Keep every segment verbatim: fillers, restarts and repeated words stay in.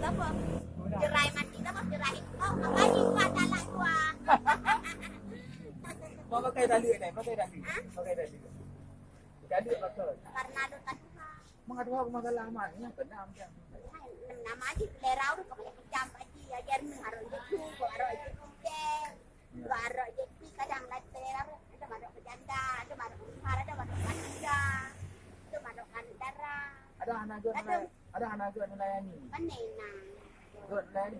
Apa? Cerai mati dah, bos, cerai. Oh, makanya buat talak dua. Mau pakai tali ni, pakai tali. Ha? Pakai tali. Tali pakai. Karena ada tatuha. Mengaduha masalah amat, ini kena macam. Nama aja selera udah pakai kecam aja, ajar ni harus jatuh, harus jatuh. Dua arok J P kadang latih arok, ada madok ke janda, ada madok ke lihar, ada madok ke tiga, ada madok ke aneuk dara. Ada hana jeuet nilai, ada hana jeuet nilai ni. Mana nah? Jeuet nilai ni.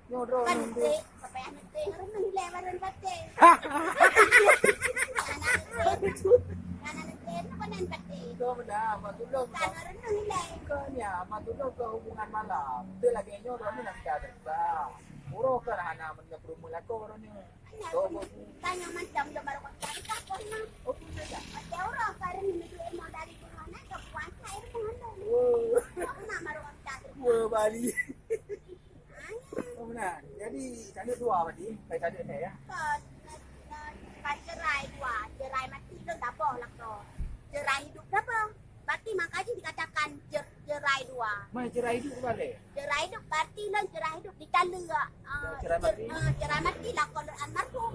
Nyodoh kan nanti. Sampai aneuk teh, harus nilai baru batin. Anak teh, anak teh, mana batin? Itu benar, Mak Tulung. Kan harus nilai. Bukannya, Mak Tulung ke hubungan malam. Dia lagi nyodoh ni nak kita terpaksa. Uroh kan hana meunyoe peureumeun lakoe baroe nyoe. Hanya tanyong macam dah baru kau cari kapon mah. Oh, betul tak? Macam orang karena ni duit mau dari Tuhan, eh, kau puasa air pun ada. Oh. Aku nak baru kau cari. Wah, Bali. Hanya. Oh, benar. Jadi, tadi dua tadi, saya tadi saya, ya. Kau, kau, kau cerai dua, cerai mati tu dah boh lah kau. Cerai hidup dah boh. Berarti makajih dikatakan jer-, jerai dua. Mai jerai hidup keubalai? Jerai hidup berarti lôn jerai hidup di taleuk. Ah, cerai jer-, mati? Ah, jerai mati lakoe lôn almarhum.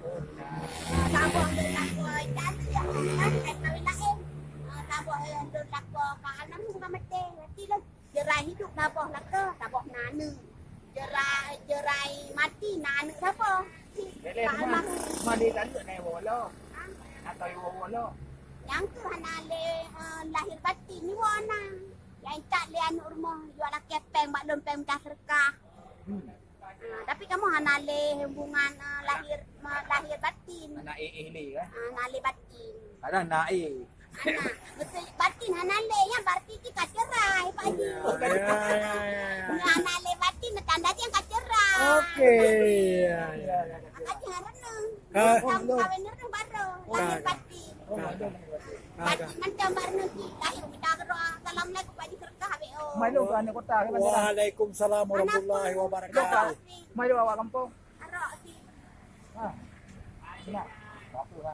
Oh, nah. Ah, saboh lôn lakoe taleuk, kan, hai kawin laén. Ah, saboh lôn lakoe ka almarhum ka maté. Berarti lôn jerai hidup saboh lakoe, saboh na aneuk. Jerai, jerai mati na aneuk saboh. Leleh ka almarhum. Cuma di taleuk na iwoe lo. Ha? Atau iwoe lo. Nyang tu hana lé, eh, lahir batin ni wana. Nyang intat lé aneuk rumoh, jual lakée péng bak lôn péng mita seudeukah. Hmm. Ah, tapi kamoe hana lé hubungan, eh, lahir, me-, lahir batin. Hana éh-éh lé, kan? Ah, hana lé batin. Kadang na éh. Hana. Betul, batin hana lé, nyan berarti ka cerai, Pak Haji. Ya, ya, ya, ya. Hana lé batin, tanda dia ka cerai. Oke, ya, ya. Maka jangan renung. Ka- Kamu kawin renung baru, lahir batin. Ka- ka- Batin macam baru nanti, lahir kita berdoa. Assalamualaikum, Pak Haji, serkah, W O. Mai lôn keu aneuk kota, kan? Waalaikumsalam warahmatullahi wabarakatuh. Mai lôn awak kampung. Arok si. Ha. Nak. Apa, ha?